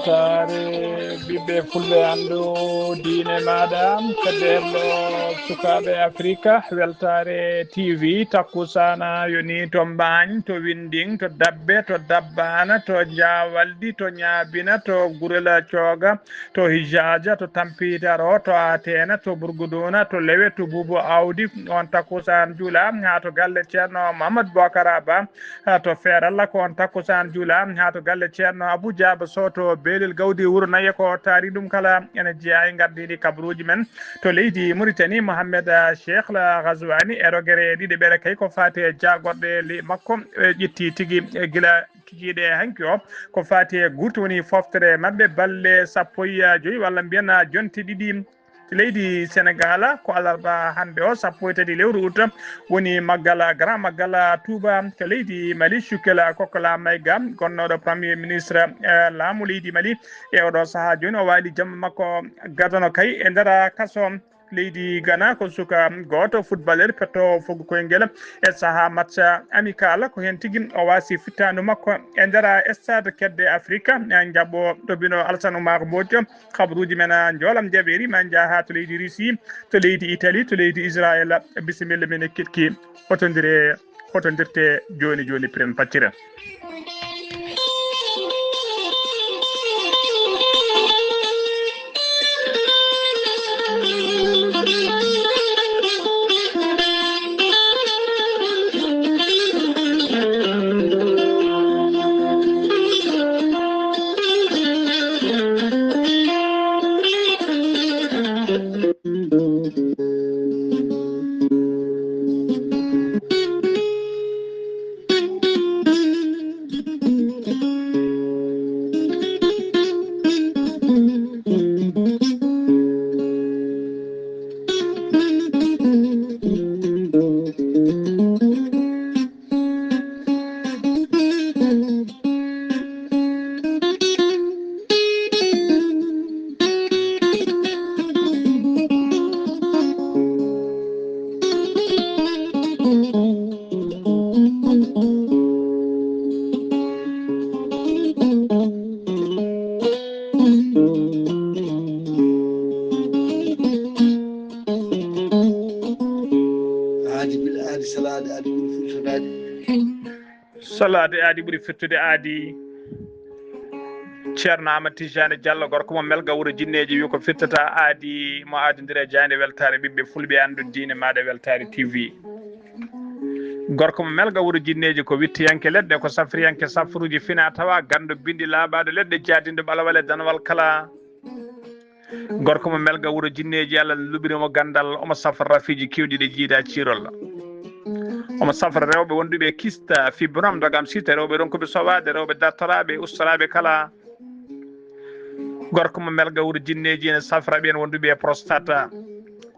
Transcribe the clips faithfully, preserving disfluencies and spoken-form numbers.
Saare ɓiɓɓe fulɓe anndu diine maaɗa, fedde hello sukaaɓe Afrika, weltaare T V, takkusaana yoni to Mbaañ, to Winnding, to Dabbe, to Dabbaana, to Jaawaldi, to Ñaabina, to Gurela Cooga, to Hijaaja, to Tampitaro, to Ateena, to Burguduuna, to Lewe, to Buubu Awdi, on takkusaan juula haa to galle Ceerno Mahamad Bokara Ba, haa to Feeralla, ko on takkusaan juula haa to galle Ceerno Abu Jaaba Sow to Beelel Gawdi Wuro Naye, ko taari ɗum kala ene jeyaa e ngardiiɗi kabaruuji men. To leydi Muritani, Mohamed, ah, Cheikh la Ghazwani e rogere ɗiɗi ɓeɗe kay ko faati e jaagorɗe li-, makko, ɓe ƴetti tigi, eh, gila kikiiɗe hanki o, ko faati e gurto woni foftere maɓɓe balɗe sappo e joyi walla mbiyen, ah, jonte ɗiɗi. Leydi Senegal, ko alarba hannde o, sappo e tati lewru ut, woni maggal, grand maggal Touba. To leydi Mali, Cukkela Kokkola Mayga, gonnooɗo premier ministre, eh, laamu leydi Mali, e oɗo sahaa jooni o waali jamma makko gadano kay e nder kaso. Leydi Ghana, ko suka gooto footballeur petto fogu koyngel e sahaa match amical, ko heen tigi o waasi fittaandu makko e nder stade kedde Afrika, eh, njaɓɓo ɗo bino Alassane Oumar Mbodj. Kabaruuji men, ah, njoolam jaɓeeri ma njaha to leydi Russie, to leydi Italie, to leydi Israël. Bisimilla men e kiɗki. Hotondire, hotondirte jooni jooni piren pacciren. Aadi bil aadi, salaade aadi ɓuri firtodaade. Salaade aadi ɓuri firtude aadi. Ceerno Amadou Tijani Diallo, gorko mo Melga wuro Jinneeji, wi ko firtata aadi mo aadondire jaaynde weltaare ɓiɓɓe fulɓe anndu diine maaɗa weltaare T V. Gorko mo Melga wuro Jinneeji ko wittiyanke leɗɗe, ko safriyanke safruuji fina tawa, ganndo binndi laaɓaaɗo leɗɗe, jaadinɗo ɓalawal e danawal kala. Gorko mo Melga wuro Jinneeji, Allah luɓiri mo ganndal, omo safra rafiiji keewɗi ɗe jiida ciirol. Omo safra rewɓe wonduɓe e kista, fibrome, dogam sita, rewɓe ronkuɓe sowaade, rewɓe dartoraaɓe, ustoraaɓe kala. Gorko mo Melga wuro Jinneeji ene safra ɓeen wonduɓe e prostate,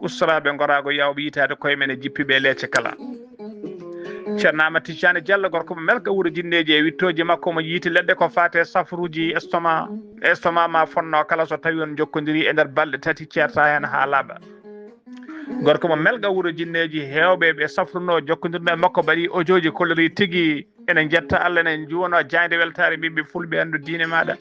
ustoraaɓe ngoraago yawɓe yitaade koye men e jippiiɓe e leece kala. Ceerno Amadou Tijani Diallo, gorko mo Melga wuro Jinneeji, e wittooji makko mo yiiti leɗɗe ko faati e safruuji estomac, estomac ma fonno kala so tawi on jokkondirii e nder balɗe tati ceerta heen haa laaɓa. Gorko mo Melga wuro Jinneeji, heewɓe ɓe safruno jokkondirno e makko mbaɗi ojooji kollorii tigi. Ene njetta Allah, ene njuwano jaaynde weltaare ɓiɓɓe fulɓe anndu diine maaɗa.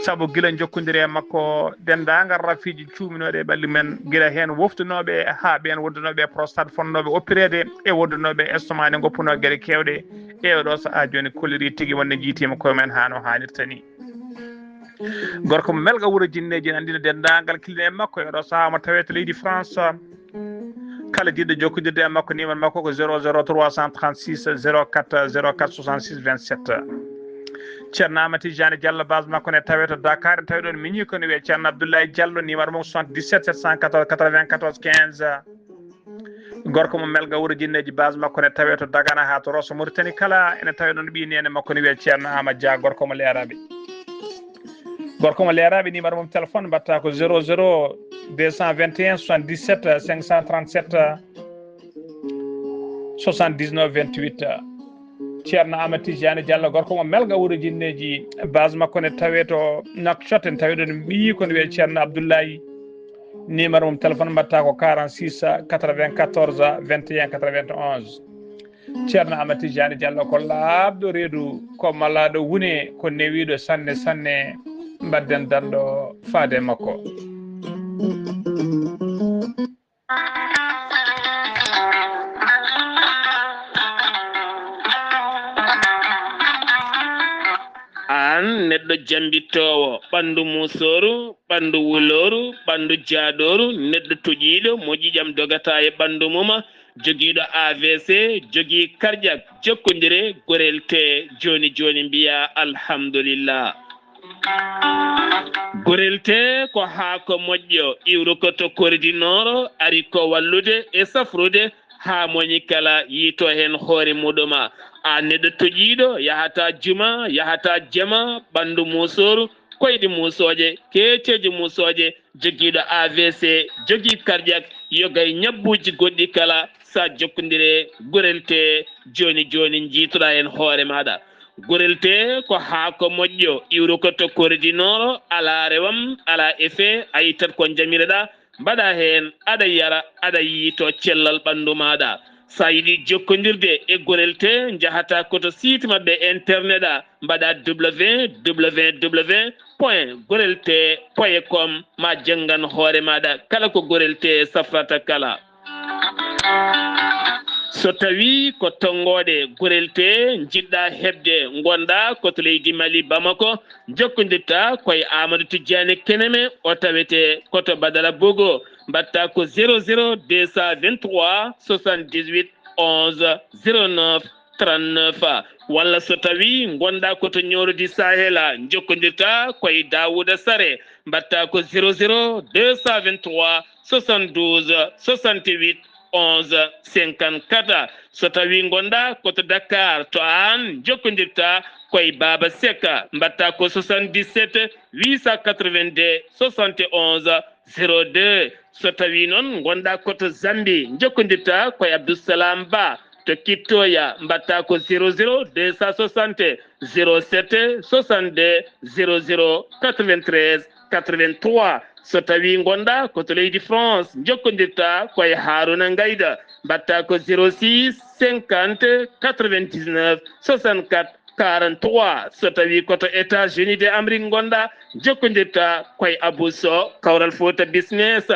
Sabu gila jokkondire e makko, denndaangal rafiiji cuuminooɗi e ɓalli men, gila heen woftunooɓe haa ɓeen wondunoɓe e prostate fonnooɓe oppireede e wondunoɓe e estomac ne ngoppuno geɗe keewɗe. E oɗo sahaa jooni kollirii tigi wonde njiitiima koye men haa no haanirta ni. Gorko mo Melga wuro Jinneeji ene anndina denndaangal kille en makko e oɗo sahaa mo tawee to leydi France. Kala jiɗɗo jokkondirde e makko, numéro makko ko zéro zéro trois cent trente-six zéro quatre zéro quatre soixante-six vingt-sept. Ceerno Amadou Tijani Diallo, base makko ne tawee to Dakar, tawi ɗon miñi ko ne wiyee Ceerno Abdoulaye Diallo, numéro mum soixante-dix-sept sept cent quatorze quatre-vingt-quatorze quinze. Gorko mo Melga wuro Jinneeji, base makko ne tawee to Dagana haa to Rosso Mauritanie kala, ene tawee ɗon ɓii neene makko ne wiyee Ceerno Amadou Dia, gorko mo Leeraaɓe. Gorko mo Leeraaɓe, numéro mum téléphone mbaɗata ko zéro zéro deux cent vingt et un soixante-dix-sept cinq cent trente-sept soixante-dix-neuf vingt-huit. Ceerno Amadou Tijani Diallo, gorko mo Melga wuro Jinneeji, base makko ne tawee to Nouakchott, en tawii ɗon ɓii ko ne wiyee Ceerno Abdoulaye. Numéro mum téléphone mbaɗata ko quarante-six quatre-vingt-quatorze vingt et un quatre-vingt-onze. Ceerno Amadou Tijani Diallo ko laaɓɗo reedu, ko malaaɗo wune, ko newiiɗo sanne sanne. Mbadden darɗo faade makko. Aan neɗɗo jambittoowo, ɓanndu muusooru, ɓanndu wulooru, ɓanndu jaadooru, neɗɗo toƴiiɗo mo ƴiiƴam dogata e ɓanndu mum, jogiiɗo A V C, jogii karƴak, jokkondire, gorel tee jooni jooni mbiyaa alhamdulillah. Gorel tee ko haako moƴƴo, iwruko to Kori du Nord, ari ko wallude e safrude haa moñi kala yiito heen hoore muɗuma. Aan neɗɗo toƴiiɗo, yahata juma, yahata jama, ɓanndu muusooru, koyɗe muusooje, keeceeje muusooje, jogiiɗo A V C, jogii karƴak, yoga e ñabbuuji goɗɗi kala, sa jokkondire gorel tee jooni jooni, njiitoɗaa heen hoore maaɗa. Gorel tee ko haako moƴƴo, iwruko to Kori du Nord, alaa rewam, alaa effet, a ittat ko njamireɗaa, mbaɗa heen, aɗa yara, aɗa yiito cellal ɓanndu maaɗa. Sa yiɗi jokkondirde e gorel tee, njahata ko to site maɓɓe internet a, mbaɗa W W W point gorel tee point com, ma janngan hoore maaɗa kala ko gorel tee safrata kala. So tawii ko tonngooɗe gorel tee njiɗɗa heɓde, ngonɗa ko to leydi Mali, Bamako, njokkondirta ko e Amadou Tidiane Keneme, o tawete ko to Badara Bogo, mbaɗta ko zéro zéro deux cent vingt-trois soixante-dix-huit onze zéro neuf trente-neuf. Walla so tawii ngonɗa ko to Nioro du Sahel, njokkondirta ko e Daouda Sare, mbaɗta ko zéro zéro deux cent vingt-trois soixante-douze soixante-huit onze cinquante-quatre. So tawii ngonɗa ko to Dakar, to aan njokkondirta ko e Baba Seck, mbaɗta ko soixante-dix-sept huit cent quatre-vingt-deux soixante et onze zéro deux. So tawii noon ngonɗa ko to Zambie, njokkondirta ko e Abdou Salam Ba to Kittoya, mbaɗta ko zéro zéro deux cent soixante zéro sept soixante-deux zéro zéro quatre-vingt-treize quatre-vingt-trois. So tawii ngonɗa ko to leydi France, njokkondirta ko e Haruna Ngayda, mbaɗta ko zéro six cinquante quatre-vingt-dix-neuf soixante-quatre quarante-trois. So tawii ko to États-Unis de Amérique ngonɗa, njokkondirta ko e Abou Sow, Kawral Fouta Business,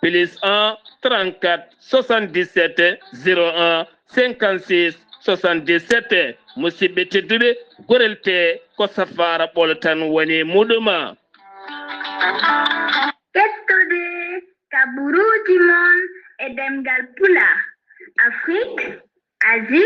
plus un trente-quatre soixante-dix-sept zéro un cinquante-six soixante-dix-sept. Musidɓe tedduɓe, gorel tee ko safaara ɓolo tan woni muɗum. Ƴettude kaɓuruuji mon e ɗemngal Pulaar, Afrik, Asie,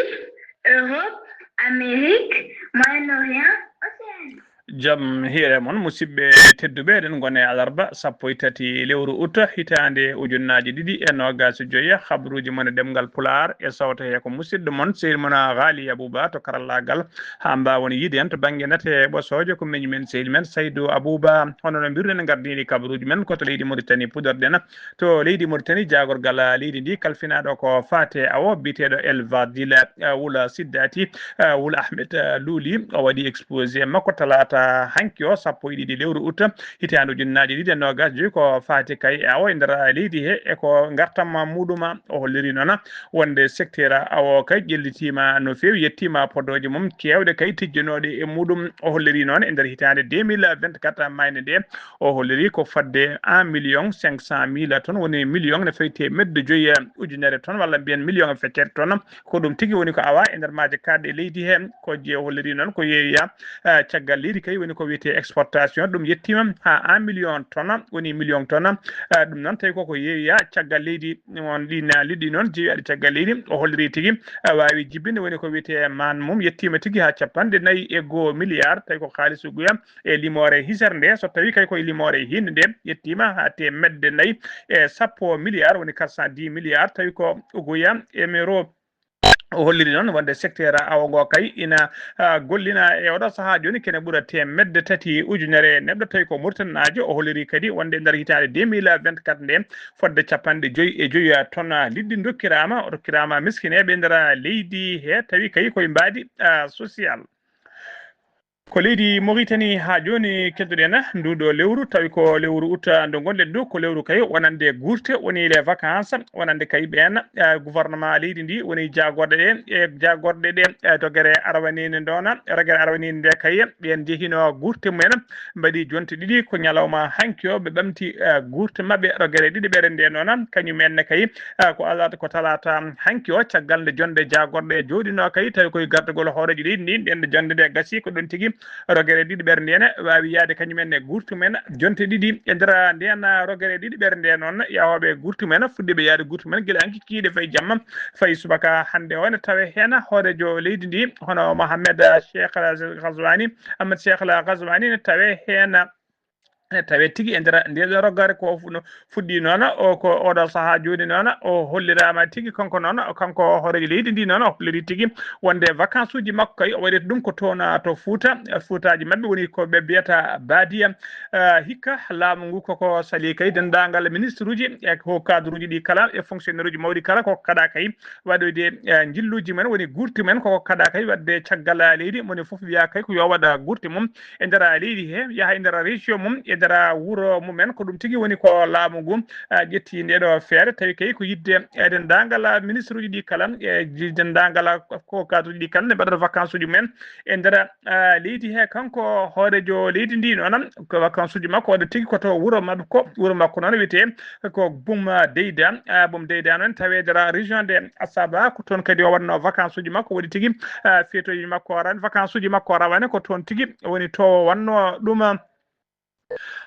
Europe, Amérique, Moyen-Orient, Océanie. Jam hiire mon, musidɓe tedduɓe, eɗen ngone alarba sappo e tati lewru ut, hitaande ujunnaaji ɗiɗi e noogaas e joy. Habruuji mon e ɗemngal Pulaar e sawto he ko musidɗo mon, sehil mon Ghali Abouba to karallaagal, haa mbaawon yiide en to bannge nate ɓosooje, ko miñi men, sehil men Saydou Abouba. Hono no mbiruɗen, ngardiiɗi kabaruuji men ko to leydi Mauritanie, puɗɗorɗen to leydi Mauritanie, jaagorgal leydi ndi, kalfinaaɗo ko faate awo biyeteeɗo El Fadil, eh, Wula Siddati, eh, Wula Ahmed, eh, Luuli. O waɗi exposé makko talaata hanki o, sappo e ɗiɗi lewru ut, hitaande ujunnaaji ɗiɗi e noogaas joy, ko faati kay e awo e nder leydi he, e ko ngartam muɗum. O holliri noon wonde secteur awo kay ƴellitiima no feewi, yettiima podooje mum keewɗe kay tijjanooɗe e muɗum. O holliri noon e nder hitaande deux mille vingt-quatre mayde nde, o holliri ko fodde un million cinq cent mille tonnes, woni million ne fayti e medde joyi ujunere tonnes, walla mbiyen million e feccere tonnes. Ko ɗum tigi woni ko awa e nder maaje kaaɗɗe leydi he. Ko je holliri noon ko yeeya, eh, caggal leydi kay woni ko wiyetee exportation, ɗum yettiima haa un million tonnes, woni million tonnes. Eh, ɗum noon tawi koko yeeya caggal leydi, on ɗin liɗɗi noon jeeyaɗi caggal leydi. O holliri tigi, eh, waawi jibbinde woni ko wiyetee maan mum yettiima tigi haa cappanɗe nayi e goo milliard, tawi ko kaalis uguya e limoore hisere nde. So tawi kay koye limoore hiinde nde, yettiima haa teemedde nayi e sappo milliard, woni quatre cent dix milliard, tawi ko uguya e euro. O holliri noon wonde secteur awo ngo kay ina, ah, gollina e oɗo sahaa jooni kene ɓura teemedde tati ujunere neɗɗo, tawi ko Muritaninaajo. O holliri kadi wonde nder hitaande deux mille vingt-quatre nde, fodde cappanɗe joyi e joyi tonnes liɗɗi dokkiraama, rokkiraama miskineeɓe nder leydi he, tawi kay koye mbaadi, ah, social. Ko leydi Mauritanie haa jooni keddoɗen ndu ɗo lewru, tawi ko lewru uta ndu ngonɗen ndu, ko lewru kay wonande gurte, woni les vacances, wonande kay ɓeen, eh, gouvernement leydi ndi woni jaagorɗe ɗe, e jaagorɗe ɗe, eh, dogere arwaninde ndoona, rogere arwaninde nde kay, ɓeen njehino gurte mumen, mbaɗi jonte ɗiɗi, ko ñalawma hanki o ɓe ɓamti, eh, gurte maɓɓe rogere ɗiɗi ɓere nde noona, kañum en ne kay, eh, ko alata, ko talata hanki o, caggal nde jonde jaagorɗe jooɗino kay, tawi koye gardagol hooreejo leydi ndi, nden nde jonde nde gasi, ko ɗon tigi rogere ɗiɗi ɓere nde ne waawi yaade kañum en ne gurtu men jonte ɗiɗi e nder nden rogere ɗiɗi ɓere nde noon, yahooɓe gurtu men fuɗɗiiɓe yaade gurtu men gila hanki kikiiɗe fayi jamma, fayi subaka hannde o ne tawe heen hooreejo leydi ndi, hono Mohamed Cheikh Al Ghazouani, Ahmed Cheikh Al Ghazouani ne tawe heen, ene tawe tigi e nder nde ɗo rogare ko fu-, no fuɗɗi noon, o ko oɗo sahaa jooni noon, o holliraama tigi kanko noon, kanko hooreejo leydi ndi noon, o holliri tigi wonde vacances uji makko kay, o waɗi ɗum ko toon, ah, to Fuuta, eh, Fuutaaji maɓɓe woni ko ɓe mbiyata Baadiya. Eh, hikka laamu ngu koko sali kay denndaangal ministre uji e ko cadre uji ɗi kala e fonctionnaire uji mawɗi kala ko kaɗa kay waɗoyde, eh, njilluuji men woni gurti men koko kaɗa kay waɗde caggal leydi moni fof wiya kay ko yo waɗa gurti mum e nder leydi he, yaha e nder région mum, e nder wuro mumen, ko ɗum tigi woni ko laamu ngu, ah, ƴetti nde ɗo feere, tawi kay ko yiɗde e denndaangal ministre uji ɗi kala, e ji-, denndaangal ko cadre uji ɗi kala ne mbaɗata vacances uji mumen e nder, ah, leydi he. Kanko hooreejo leydi ndi noon, ko vacances uji makko waɗa tigi ko to wuro makko, wuro makko noon wiyetee ko Boum Deida, ah, Boum Deida noon tawi e nder région de Assaba, ko toon kadi o waɗno vacances uji makko, waɗi tigi, ah, feetooji makko ran-, vacances uji makko rawane ko toon tigi woni to wanno ɗum.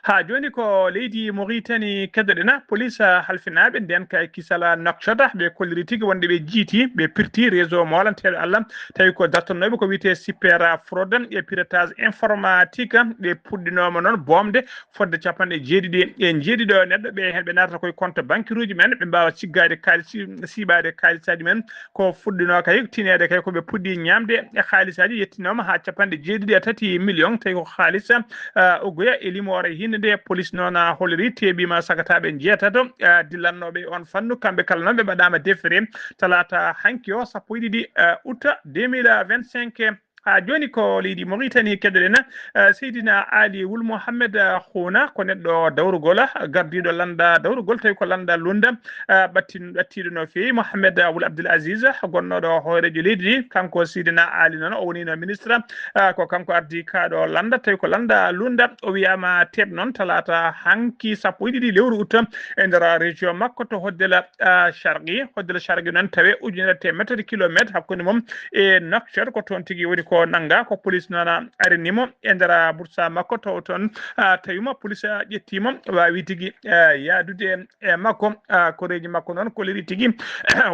Haa jooni ko leydi Mauritanie keddoɗen, police halfinaaɓe nden kay kisal Nouakchott, ɓe kolliri tigi wonde ɓe jiiti, ɓe pirti réseau moolanteeɗo Allah, tawi ko dartannooɓe ko wiyetee cyber fraude e piratage informatique, ɓe puɗɗinooma noon boomde fodde capanɗe jeeɗiɗi e jeeɗiɗo neɗɗo, ɓe heen ɓe naatata koye compte banquier uji men, ɓe mbaawa siggaade kaalis, siiɓaade kaalisaaji men, ko fuɗɗinoo kay tineede kay ko ɓe puɗɗi ñaamde e haalisaaji yettinooma haa capanɗe jeeɗiɗi e tati million, tawi ko haalis, ah, uggoya e limoore hinnde nde. Police noon, ah, holliri teeɓiima sagataaɓe njeetato, ah, dillannooɓe e oon fannu, kamɓe kala noon ɓe mbaɗaama defere talaata hanki o sappo e ɗiɗi, ah, août deux mille vingt-cinq. Haa jooni ko leydi Mauritanie keddoɗen, ah, Seydina Ali Wul Mohammed, ah, Houna, ko neɗɗo dawrugol, gardiiɗo lannda dawrugol, tawi ko lannda Lunda, ah, ɓattin-, ɓattiiɗo no feewi, Mohamed Wul Abdul Aziz, gonnooɗo hooreejo leydi ndi. Kanko Sidina Ali noon, o woniino ministre, ah, ko kanko ardii kaa ɗo lannda, tawi ko lannda Lunda. O wiyaama teeɓ noon talaata hanki sappo e ɗiɗi lewru août e nder région makko to Hoddela, ah, Sharqi. Hoddela Sharqi noon tawi ujunere teemedere kilomètre hakkunde mum e Nouakchott, ko toon tigi woni ko nannga, ko police noon arini mo e nder bursa makko to toon, ah, tawi mo police ƴetti mo, waawi tigi, ah, yahdude e makko, ah, koreeji makko noon kolliri tigi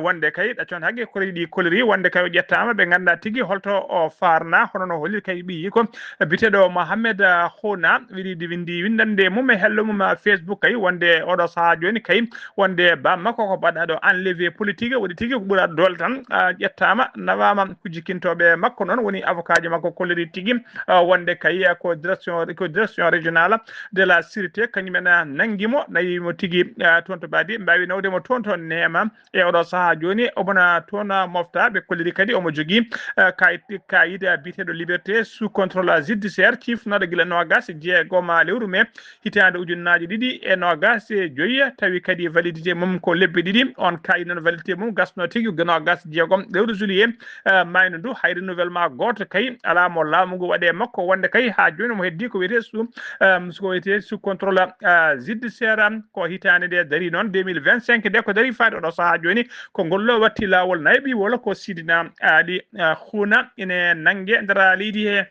wonde kay ɗaccoon hakke koreeji ɗi kolliri wonde kay o ƴettaama ɓe ngannda tigi holto o faarna, hono no holliri kay ɓiyi ko biteɗo Mohamed, ah, Houna wiɗi winndi winndannde mum e hello mum, ah, Facebook kay wonde oɗo sahaa jooni kay wonde bam makko ko baɗɗaaɗo enlevé politique, waɗi tigi ko ɓuraaɗo doole tan, ah, ƴettaama, nawaama ko jikkintooɓe makko noon woni avocat ji makko kolliri tigi, ah, wonde kay ko direction, ko direction régionale de la sûreté, kañum en, ah, nanngi mo, nawi mo tigi, ah, toon to Badi, mbaawi nawde mo toon to Neema. E oɗo sahaa jooni, omo na toon mofta, ɓe kolliri kadi omo jogii, ah, kayit, kayit, ah, biyeteeɗo liberté sous contrôle judiciaire, cifnooɗo gila noogas e jeegom lewru mee hitaande ujunnaaje ɗiɗi e noogas e joyi, tawi kadi validité mum ko lebbi ɗiɗi. On kayit noon validité mum gasno tigi ko noogas e jeegom lewru juillet, ah, maayno ndu, hay renouvellement gooto kay alaa mo laamu ngu waɗi e makko, wonde kay haa jooni mo heddii ko wiyetee sous, ah, ko wiyetee sous contrôle, ah, judiciaire, ko hitaande nde darii noon deux mille vingt-cinq nde ko darii faade oɗo sahaa jooni, ko ngol ɗo watti laawol nayi ɓiwol ko Sidina Ali, ah, Houna ine nannge nder leydi he.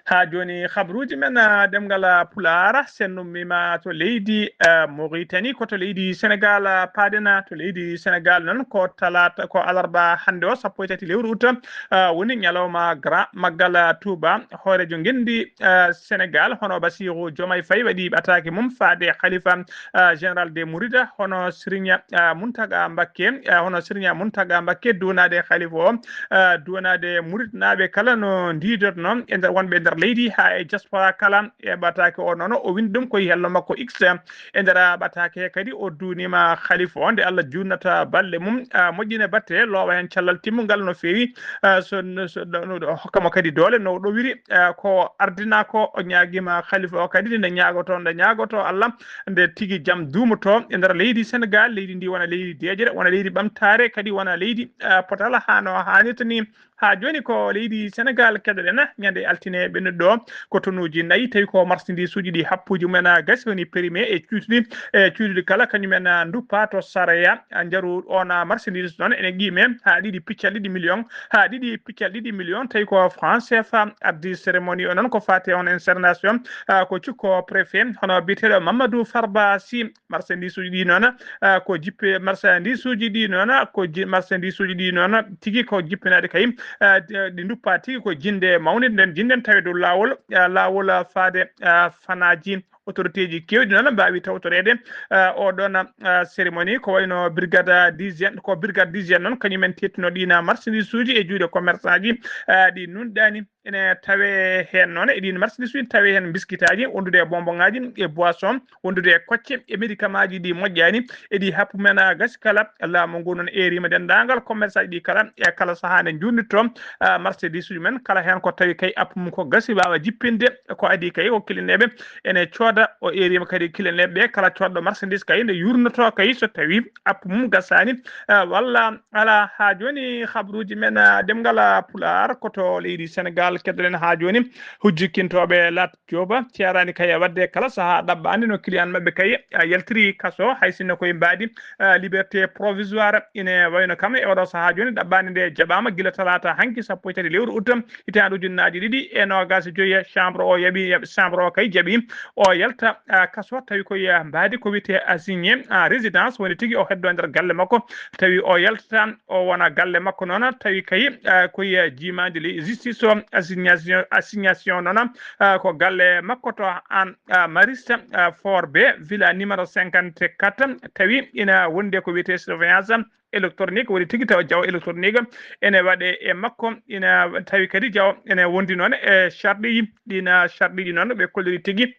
Haa jooni, habruuji men, ah, ɗemngal, ah, Pulaar, sennummiima to leydi, ah, Mauritanie, ko to leydi Senegaal, ah, paaɗen, ah, to leydi Senegaal noon, ko talaata, ko alarba hannde o, sappo e tati lewru août, ah, woni ñalawma Grand Magal, ah, Touba. Hooreejo ngenndi, ah, Senegaal, hono Bassirou Diomaye Faye, waɗi ɓataake mum faade Khalifa, ah, général des Mourides, hono Serigne, ah, Mountaga Mbacké, ah, hono Serigne Mountaga Mbacké, duwanaade Khalifa o, ah, duwanaade Muritnaaɓe kala no ndiidotnoo e nder wonɓe e nder leydi haa e diaspora kala e ɓataake o noon. O winndi ɗum ko e hello makko X. E nder ɓataake he kadi o duunima Khalifa o nde Allah junnata balɗe mum, ah, moƴƴina batte, loowa heen callal timmungal no feewi. Ah, so, so, no, no, hokkamo kadi doole no ɗowiri, ah, ko ardina ko, o ñaagima Khalifa o kadi nde ñaagoto, nde ñaagoto Allah nde tigi jam duumoto e nder leydi Senegal, leydi ndi wona leydi deeƴere, wona leydi ɓamtaare, kadi wona leydi, ah, potala haa no haanirta ni. Haa jooni ko leydi Senegal keɗoɗen, ñande altine ɓennuɗo ko tonuuji nayi, tawi ko marchandise uji ɗi happuji mumen, ah, gasi woni périmé e cuutuɗi, e cuutuɗi kala kañumen, ah, nduppa to Saraya, ah, njaru on, ah, marchandise noon ene qiime haa ɗiɗi piccal ɗiɗi million, haa ɗiɗi piccal ɗiɗi million, tawi ko franc C F A addi cérémonie o noon ko fate on insertion, ah, ko cukko préfet hono biyeteeɗo Mamadou Farba Sy. Marchandise uji ɗi noon, ah, ko jippe marchandise uji ɗi noon, ko ji-, marchandise uji ɗi noon tigi ko jippinaaɗi kay, ah, ɗi, ɗi nduppa tigi ko jinde mawni nden jinden tawi dow laawol, ah, laawol, ah, faade, ah, fanaaji autorité ji keewɗi noon mbaawi tawtoreede, ah, oo ɗoon, ah, cérémonie ko wayno brigade d'hygiène, ko brigade d'hygiène noon kañumen teettuno ɗiin marchandise uji e juuɗe commerçant ji, ah, ɗi nunɗaani. Ene tawe heen noon e ɗiin marchandise uji, tawe heen biskitaaji, wondude e bonbon ŋaaji, e boisson, wondude e kocce, e médicament ji ɗi moƴƴaani, e ɗi happu men, ah, gasi kala. Laamu ngu noon eerima denndaangal commerçant ji ɗi kala, e kala sahaa nde njuurnitto, ah, marchandise uji men, kala heen ko tawi kay appu mum ko gasi waawa jippinde, ko adii kay ko kilineeɓe ene cooda. O eerima kadi kilineeɓe ɓe, kala coodɗo marchandise kay nde yuurnoto kay so tawi appu mum gasaani, ah, walla alaa. Haa jooni habruuji men, ah, demngal, ah, Pulaar ko to leydi Senegal keɗoɗen haa jooni. Hujjikintooɓe Lat Jooba ceeraani kay e waɗde kala sahaa ɗaɓɓaande no client maɓɓe kay, ah, yaltiri kaso, hay sinno koye mbaadi, ah, liberté provisoire ine wayno kam e oɗo sahaa jooni ɗaɓɓaande nde jaɓaama gila talaata hanki sappo e tati lewru août hitaande ujunnaaji ɗiɗi e noogaas e joyi. Chambre o yaɓi, yaɓi, chambre o kay jaɓi o yalta, ah, kaso tawi koye mbaadi ko wiyetee assigné en résidence woni tigi o heddo nder galle makko tawi o yaltata o wona galle makko noon tawi kay, ah, koye jiimaandi ley justice o assignation, assignation noon, ah, ko galle makko to an, ah, Mariste, ah, Fort B, villa numéro cinquante-quatre, tawi ina wonde ko wiyetee surveillance électronique, woni tigi tawa jawo électronique ene waɗe e makko, ina tawi kadi jawo ene wondi noon e sarɗiiji, ɗiin sarɗiiji noon ɓe kolliri tigi.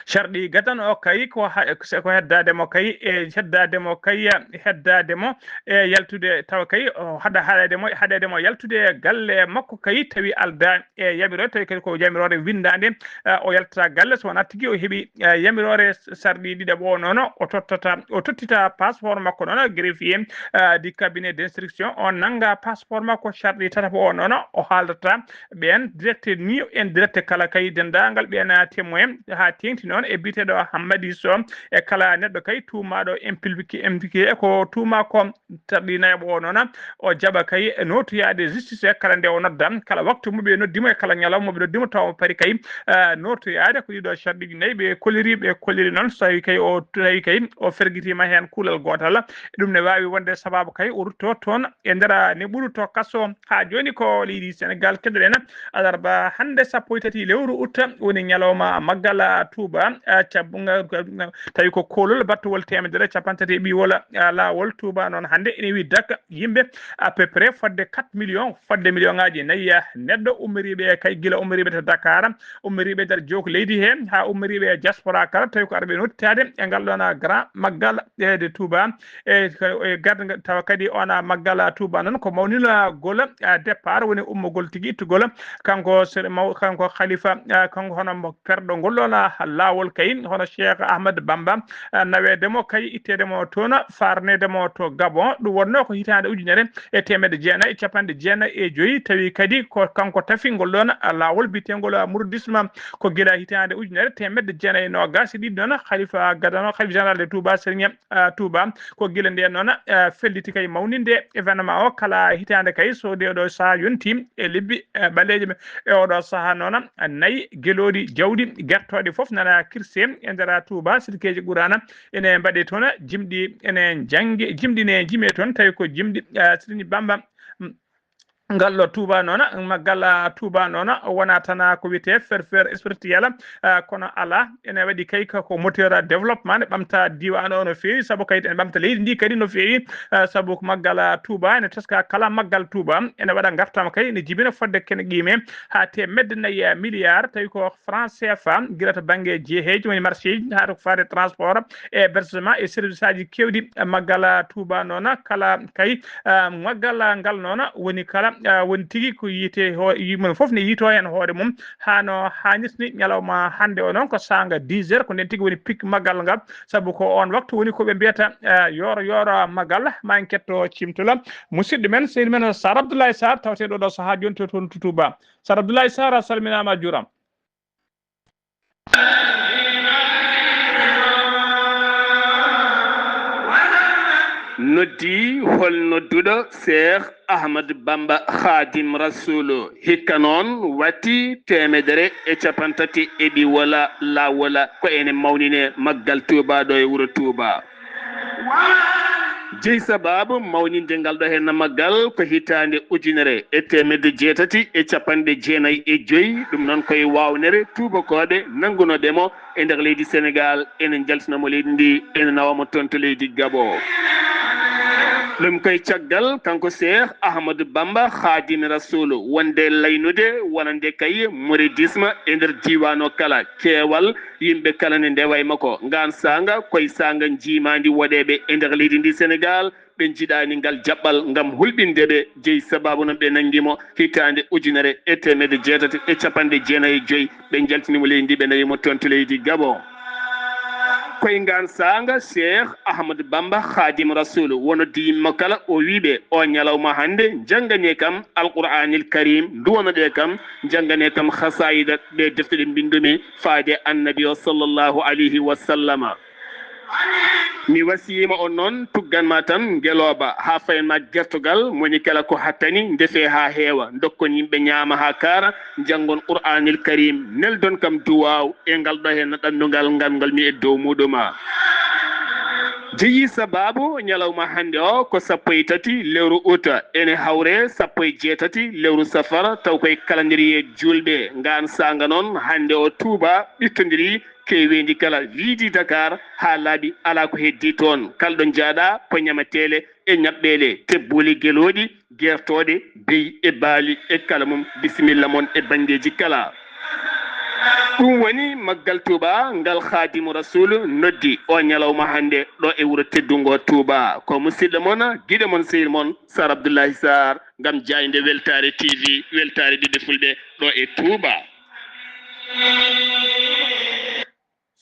Sarɗi gadano kay ko ha-, ko heddaade mo kay e heddaade mo kay, heddaade mo e yaltude tawa kay o haɗa haɗaade mo, haɗaade mo yaltude galle makko kay tawi alda e yamiroore tawi kadi ko yamiroore winndaande, eh, o yaltata galle so wonaa tigi o heɓi, eh, yamiroore sarɗi ɗiɗaɓo o noon o tottata, o tottita passeport makko noon greffier, eh, du cabinet d'instruction o nannga passeport makko sarɗi tataɓo o noon o haaldata ɓeen direct ni en direct kala kay denndaangal ɓeen témoin haa teeŋti noon e biyeteeɗo Hammadi Sow e kala neɗɗo kay tuumaaɗo impliqué, impliqué e ko tuuma ko sarɗi nayaɓo o noon o jaɓa kay nootoyaade justice e kala nde o nodda kala waktu mo ɓe noddi mo e kala ñalawma mo ɓe noddi mo tawa mo pari kay, eh, nootoyaade ko ɗiɗo sarɗiiji nayi ɓe kolliri, ɓe kolliri noon so tawi kay o tawi kay o fergitiima heen kuulal gootal. Ɗum ne waawi wonde sabaabu kay o rutto toon e nder ne ɓuruto kaso. Haa jooni ko leydi Senegal keɗoɗen alarba hannde sappo e tati lewru août woni ñalawma maggal Touba, ah, cabbu-, nga-, nga-, tawi ko koolol battowol teemedere capanɗe tati e ɓiwol, ah, laawol Touba noon hannde ene wi dak yimɓe à peu près fodde quatre millions, fodde million ŋaaji nayi, ah, neɗɗo ummoriiɓe kay gila ummoriiɓe to Dakar, ummoriiɓe nder jook leydi he haa ummoriiɓe e diaspora kala tawi ko arɓe nottitaade e ngal ɗoon grand maggal e de Touba. E, e gad-, tawa kadi on maggal Touba noon ko mawninagol, ah, départ woni ummugol tigi ittugol kanko sere maw-, kanko khalifa, ah, kanko hono mo perɗo ngol ɗoon, ah, laawol kay hono Cheikh Ahmad Bamba, ah, naweede mo kay itteede mo toon faarneede mo to Gabon. Ɗum wonnoo ko hitaande ujunere e teemedde jeenayi e capanɗe jeenayi e joyi tawi kadi ko kanko tafi ngol ɗoon, ah, laawol biyeteengol, ah, mouridisme ko gila hitaande ujunere teemedde jeenayi e noogaas e ɗiɗi noon khalifa gadano, khalifa général de Touba Serigne, ah, Touba. Ko gila ndeen noon, ah, felliti kay mawninde événement o kala hitaande kay so nde ɗo sahaa yonti e lebbi, ah, ɓaleeje ɓe. E oɗo sahaa noon, ah, nayi gelooɗi jawdi gertooɗe fof nana kirse e nder Touba sirkeeji Qur'aana ene mbaɗe toon jimɗi ene njannge, jimɗi ne jime toon tawi ko jimɗi, ah, Serigne Bamba. Mm. Ngal ɗo Touba noona, maggal, ah, Touba noona, wona tan ko wiyetee ferveur spirituel, ah, kono alaa, ene waɗi kay ko, ko moteur développement, ne ɓamta diiwaan o no feewi, sabu kay ene ɓamta leydi ndi kadi no feewi, ah, sabu ko maggal, ah, Touba ene teska kala maggal Touba, ene waɗa ngartam kay, ene jibina fodde kene qiime haa teemedde nayi, ah, milliard, tawi ko franc C F A, gila to bannge jeeheeji, woni marché ji, haa to ko faati e transport, e hébergement e service aji keewɗi, maggal, ah, Touba noona, kala kay, ah, maggal, ah, ngal noona woni kala, ah, woni tigi ko yiite ho-, yimɓe fof ne yiito heen hoore mum, haa no haanirta ni ñalawma hannde o noon ko saanga dix heures, ko nden tigi woni pic maggal ngal, sabu ko oon waktu woni ko ɓe mbiyata, ah, yooro yooro maggal, ma en ketto cimtula. Musidɗo men, sehil men Sar Abdoulaye Sarr, tawte ɗo ɗo sahaa jooni to toon to Touba. Sar Abdoulaye Sarr, a salminaama, a juuraama. Noddi hol nodduɗo Cheikh Ahmad Bamba Khadim Rasulu, hikka noon watti teemedere e capantati e ɗi wola la wola, ko ene mawnine maggal Touba ɗo e wuro Touba. Jeyi sababu mawninde ngal ɗo henna maggal ko hitaande ujunere e teemedde jeetati e capanɗe jeenayi e joyi, ɗum noon koye waawnere tuubakooɓe nanngunooɓe mo e nder leydi Senegaal, ene njaltina mo leydi ndi, ene nawa mo toon to leydi Gabon. Ɗum koye caggal kanko Cheikh Ahmadou Bamba Khadim Rasoul wonde laynude wonande kay mouridisme e nder diiwaan o kala, keewal yimɓe kala ne ndewa e makko. Ngaan saanga koye saanga njiimaandi woɗeeɓe e nder leydi ndi Senegaal, ɓe njiɗaani ngal jaɓɓal ngam hulɓinde ɓe. Jeyi sababu noon ɓe nanngi mo hitaande ujunere e teemedde jeetati e capanɗe jeenayi e joyi, ɓe njaltini mo leydi ndi, ɓe nawi mo toon to leydi Gabon. Koye ngaan saanga Cheikh Ahmadou Bamba Khadim Rasoul wonoddi yimɓe kala, o wii ɓe, o ñalawma hannde, njanngane kam Alqur'aanil Karim, nduwanoɗe kam, njanngane kam khasaayida, ɗe defte ɗe mbinndumi faade Annabi o sallallahu alayhi wa sallama. Mi wasiyiima on noon, tuggan ma tan ngelooba, haa fayen ma gertogal, moni kala ko hattani, ndefe haa heewa, ndokkon yimɓe ñaama haa kaara, njanngon Qur'aanil Karim, neldon kam duwaaw e ngal ɗo heen ɗannungal ngal, ngal mi e dow muuɗuma. Jeyi sababu ñalawma hannde o ko sappo e tati lewru uta, ene hawre sappo e jeetati lewru safar, taw koye calendrier juulɓe. Ngaan saanga noon hannde o Tuuba ɓittondiri keeweendi kala wiidi Dakar haa laaɓi, alaa ko heddii toon. Kala ɗo njaaɗa ko ñamateele e ñaɓɓeele, tebbuuli gelooɗi, gertooɗe, beyi e baali e kala mum. Bisimilla mon e banngeeji kala. Ɗum woni maggal Tuuba ngal Khaadimu Rasul noddi o ñalawma hannde ɗo e wuro teddungo Tuuba. Ko musidɗo mon, giɗo mon, sehil mon, Sar Abdullahi Sar, ngam jaaynde Weltaare T V, Weltaare Ɓiɓɓe Fulɓe ɗo e Tuuba.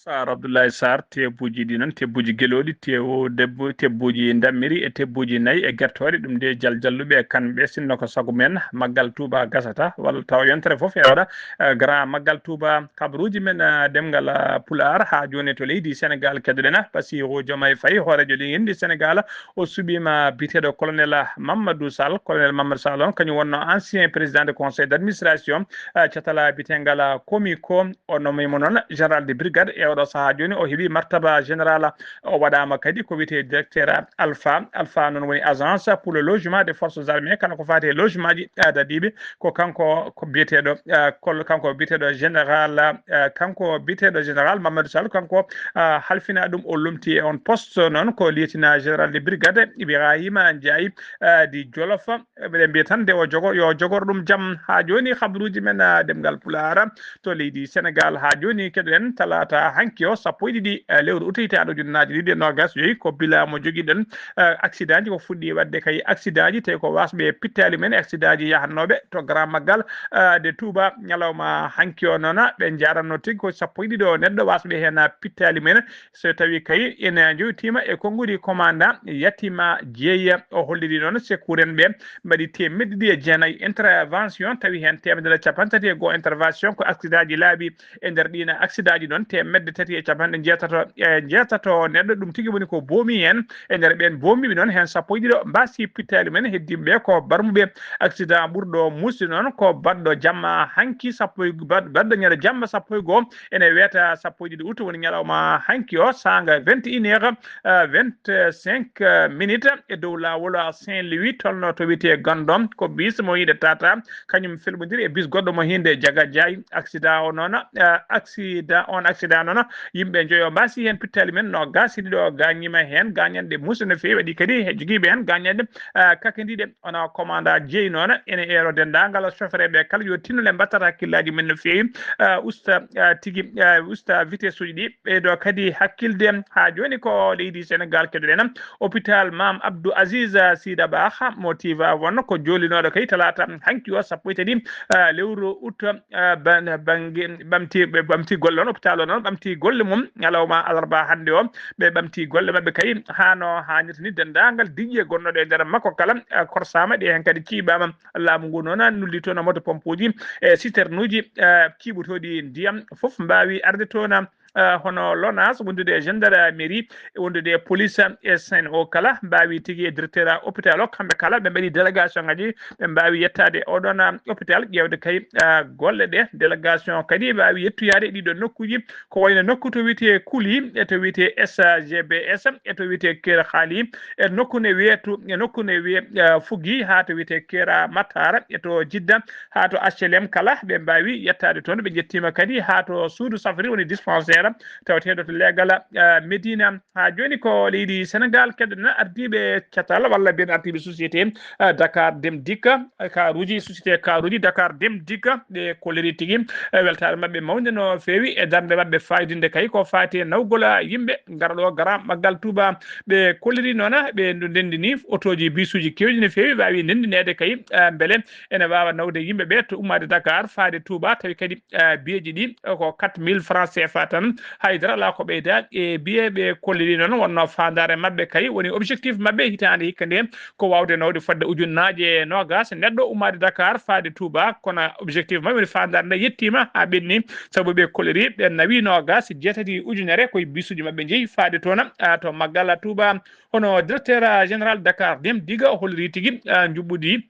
Sar Abdoulaye Sarr, teebuuji ɗi noon, teebuuji gelooɗi, teewu debbo, teebuuji ndammiri e teebuuji nayi e gertooɗe, ɗum de jal jalluɓe e kamɓe, sinno ko sago men, maggal Tuuba gasata, walla tawa yontere fof ene waɗa, eh, grand maggal Tuuba. Kabaruuji men, eh, demngal, eh, Pulaar haa jooni to leydi Senegaal, keddoɗen, eh, Bassirou Diomaye Faye, hooreejo leydi Senegaal, o suɓiima biyeteeɗo Colonel Mamadou Sall. Colonel Mamadou Sall on, kañum wonno ancien président de conseil d'administration, eh, catal biyeteengal Comico. O nomii mo noon général de brigade. E oɗo sahaa jooni, o heɓi martaba général. O waɗaama kadi ko wiyetee directeur Alpha. Alpha noon woni agence pour le logement des forces armées, kala ko faati e logement ji, eh, dadiiɓe. Ko kanko ko biyeteeɗo, eh, kol-, kanko biyeteeɗo général, eh, kanko biyeteeɗo général Mamadou Sall, kanko, eh, halfina ɗum, o lomti e on poste noon ko lieutenant général de brigade Ibrahima Ndiaye, eh, di Jolof. Eɓe mbiya tan nde o jogo, yo jogor ɗum jam. Haa jooni, habruuji men, ah, demngal Pulaar to leydi Senegaal. Haa jooni, keɗoɗen talaata hanki o, sappo e ɗiɗi, eh, lewru uta, hitaande ujunnaaji ɗiɗi e noogas joyi, ko bilan mo jogiɗen, eh, accident ji ko fuɗɗi waɗde kay accident ji, tawi ko waasɓe pittaali men, accident ji yahannooɓe to Grand Magal, eh, de Touba. Ñalawma hanki o noon, ɓe njaranno tigi ko sappo e ɗiɗo neɗɗo waasɓe heen pittaali men. So tawi kay ene jowtiima e konnguɗi commandant Yatima Dieye, o holliri noon secours en ɓe mbaɗi teemedde ɗiɗi e jeenayi intervention, tawi heen teemedere e capanɗe tati e go'o intervention ko accident ji laabi. E nder ɗiin accident ji noon, teemedde tati e capanɗe jeetato e jeetato neɗɗo. Ɗum tigi woni ko boomi heen. E nder ɓeen boomiiɓe noon, heen sappo e ɗiɗo mbaasi pittaali mum en. Heddiiɓe ɓe ko barmuɓe. Accident ɓurɗo muusde noon ko baɗɗo jamma hanki, sappo e, baɗ-, baɗɗo ñande jamma sappo e goo, ene weeta sappo e ɗiɗi août, woni ñalawma hanki o, saanga vingt et une heures, euh, vingt-cinq minutes, e dow laawol Saint-Louis, tolno to wiyetee Gandon. Ko bis mo yiide tata, kañum felɓondiri e bis goɗɗo mo hiinde Jaga Jaay. Accident o noon, eh, accident, on accident noon, yimɓe njoyo mbaasi heen pittaali mum en, noogaas e ɗiɗo gaañiima heen, gaañanɗe muusɗe no feewi, waɗi kadi e jogiiɓe heen gaañanɗe, eh, kakandiiɗe. Wona commandant Jeey noon ene eero denndaangal sofreeɓe kala yo tinno le mbattata hakkillaaji mum en no feewi, eh, usta, eh, tigi, eh, usta vitesse uji ɗi, ɓeydo kadi hakkilde. Haa jooni ko leydi Senegaal keɗoɗen. Hôpital Maam Abdou Aziz, ah, Sy Dabakh mo Tivaouane ko joolinooɗo kay talaata hanki o sappo e tati, ah, lewru août, ah, ban-, bannge ɓamti, ɓe ɓamti golle on, hôpital o noon ɓamti golle mum ñalawma alarba hannde o. Ɓe ɓamti golle maɓɓe kay haa no haanirta ni, denndaangal diƴƴe gonnooɗe e nder makko kala, ah, korsaama ɗe heen kadi ciiɓaama. Laamu ngu noon nullitoo no moto pompuuji e citerne uji, ah, ciiɓotooɗi ndiyam fof mbaawi arde toon. Ah, hono l'ONAS, wondude e gendarmerie, wondude e police e S N O kala, mbaawi tigi e directeur hôpital o, kamɓe kala ɓe mbaɗi délégation ngaji, ɓe mbaawi yettaade oɗon, ah, hôpital, ƴeewde kay, ah, golle ɗe. Délégation kadi mbaawi yettoyaade ɗiɗo nokkuuji, ko wayno nokku to wiyetee Kuli, e to wiyetee S G B S, e to wiyetee Kër Xaali, e nokku ne wiyee to, e nokku ne wiyee, ah, Fugi, haa to wiyetee Kër Matar, e to Jidda, haa to H L M kala, ɓe mbaawi yettaade toon. Ɓe njettiima kadi haa to suudu safri, woni dispensaire tawateeɗo to leegal, ah, Medina. Haa jooni ko leydi Senegaal keɗoɗen, ardiiɓe catal walla mbiyen ardiiɓe société, ah, Dakar Dem Dikka, karuuji, société karuuji Dakar Dem Dikka, ɓe kolliri tigi, eh, weltaare maɓɓe mawnde no feewi e darnde maɓɓe faayidinnde kay ko faati e nawgol, ah, yimɓe ngara ɗo, gara Maggal Tuuba. Ɓe kolliri noon, ɓe ndu ndenndini otooji, bisuuji keewɗi no feewi, waawi ndenndinaade kay, ah, mbele ene waawa nawde yimɓe ɓe to ummaade Dakar faade Touba, tawi kadi, eh, biyeeji ɗi, eh, ko quatre mille francs C F A tan, hay dara alaa ko ɓeyda e biye ɓe kolliri noon. Wonno faandaare maɓɓe kay woni objectif maɓɓe hitaande hikka nde ko waawde nawde fodde ujunnaaje noogaas neɗɗo ummaade Dakar faade Touba, kono objectif maɓɓe woni faandaare nde yettiima haa ɓenni, sabu ɓe kolliri ɓe nawi noogaas e jeetati ujunere koye bisuuji maɓɓe njeyi faade toon, ah, to Maggal Touba. Hono directeur, ah, général Dakar Dem Diga o holliri tigi, ah, njuɓɓudi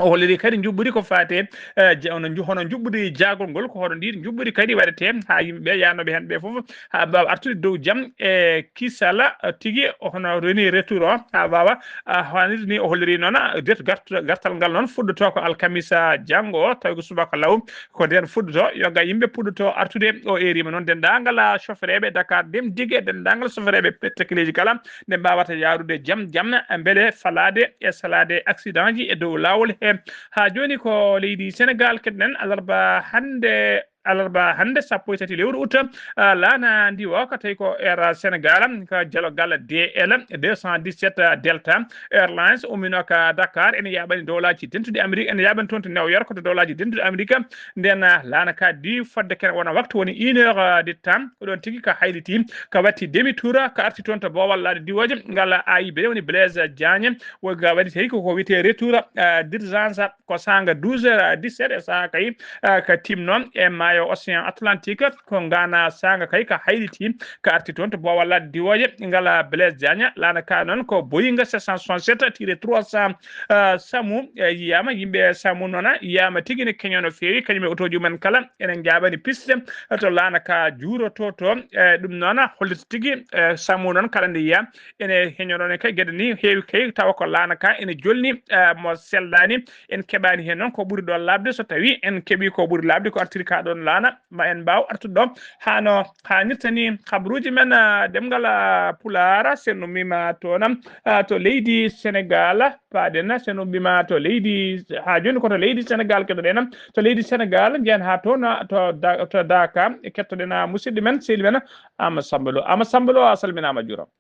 o holliri kadi njuɓɓudi ko faate, eh, ja-, hono nju-, hono njuɓɓudi jaagol ngol, ko hono ndi njuɓɓudi kadi waɗetee haa yimɓe ɓe yahnooɓe heen ɓe fof haa mbaawa artude dow jam e kisala, eh, tigi hono reni retour o haa mbaawa, ah, haanirde ni o holliri noon, ah, det-, gart-, gartal ngal noon fuɗɗotoo ko alkamisa janngo o, tawi ko subaka law ko ndeen fuɗɗotoo. Yoga yimɓe puɗɗotoo artude, o eeriima noon denndaangal, ah, sofereeɓe Dakar Dem Diga, denndaangal sofereeɓe pettakileeji kala, nde mbaawata yaarude jam jam, mbele falaade e salaade accident ji e dow laawol he. Haa jooni ko leydi Senegaal keɗoɗen, alarba hannde, alarba hannde sappo e tati lewru août, ah, laana ndiwo ka tawi ko Air Senegaal, ka jalogal D L deux cent dix-sept Delta Airlines ummino ka Dakar, ene yaaɓani dowlaaji dentuɗi Amérique, ene yaaɓani toon to New York to dowlaaji dentuɗi Amérique. Nden, ah, laana ka di fodde kene wona waktu woni une heure, ah, de temps. Ko ɗoon tigi ka hayliti, ka watti demi tour, ka arti toon to boowal laaɗe diwooje. Ngal A I B woni Blaise Diagne, woni ga waɗi tawi ko, ko wiyetee retour, ah, d'urgence, ko saanga douze heures dix-sept e sahaa kay, ah, ka timno e maayo Océan Atlantique, ko ngaana saanga kay ka hayliti, ka arti toon to boowal laaɗe diwooje. Ngal Blaise Diagne, laana ka noon ko Boeing sept cent soixante-sept tiret trois cents, ah, Samu, eh, yiyaama, yimɓe Samu noon yiyaama tigi ne keñoo no feewi, kañum e otooji mumen kala ene njaaɓani piste to laana ka juurotoo to. Eh, ɗum noon holliti tigi, eh, Samu noon kala nde yiyaa ene heñoo noon e kay geɗe ni heewi kay, tawa ko laana ka ene jolni, eh, mo sellaani. En keɓaani heen noon ko ɓuri ɗo laaɓde, so tawii en keɓii ko ɓuri laaɓde ko artiri ka ɗoon laana, ma en mbaaw artude ɗo haa no haanirta ni. Habruuji men, ah, ɗemngal, ah, Pulaar, so en ummiima toon, ah, to leydi Senegaal, paaɗen, so en ummiima to leydi, haa jooni ko to leydi Senegaal keɗoɗen, to leydi Senegaal njehen haa toon, ah, to Da-, to Daaka, kettoɗen, ah, musidɗo men, sehil men, Amadou Samba Lo. Amadou Samba Lo, a salminaama, a juuraama.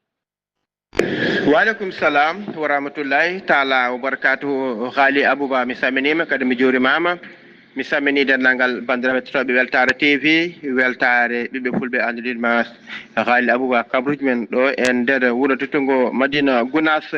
Wa aleykum salam wa rahmatullahi taala wa barakatuhu. Haali Abouba, mi salminiima, kadi mi juurimaama. Mi salminii denndaangal banndiraaɓe heɗotooɓe Weltaare T V, Weltaare ɓiɓɓe fulɓe, anndude ma Haali Abouba, kabruuji men ɗo e nder wuro teddungo Madina Gunaas.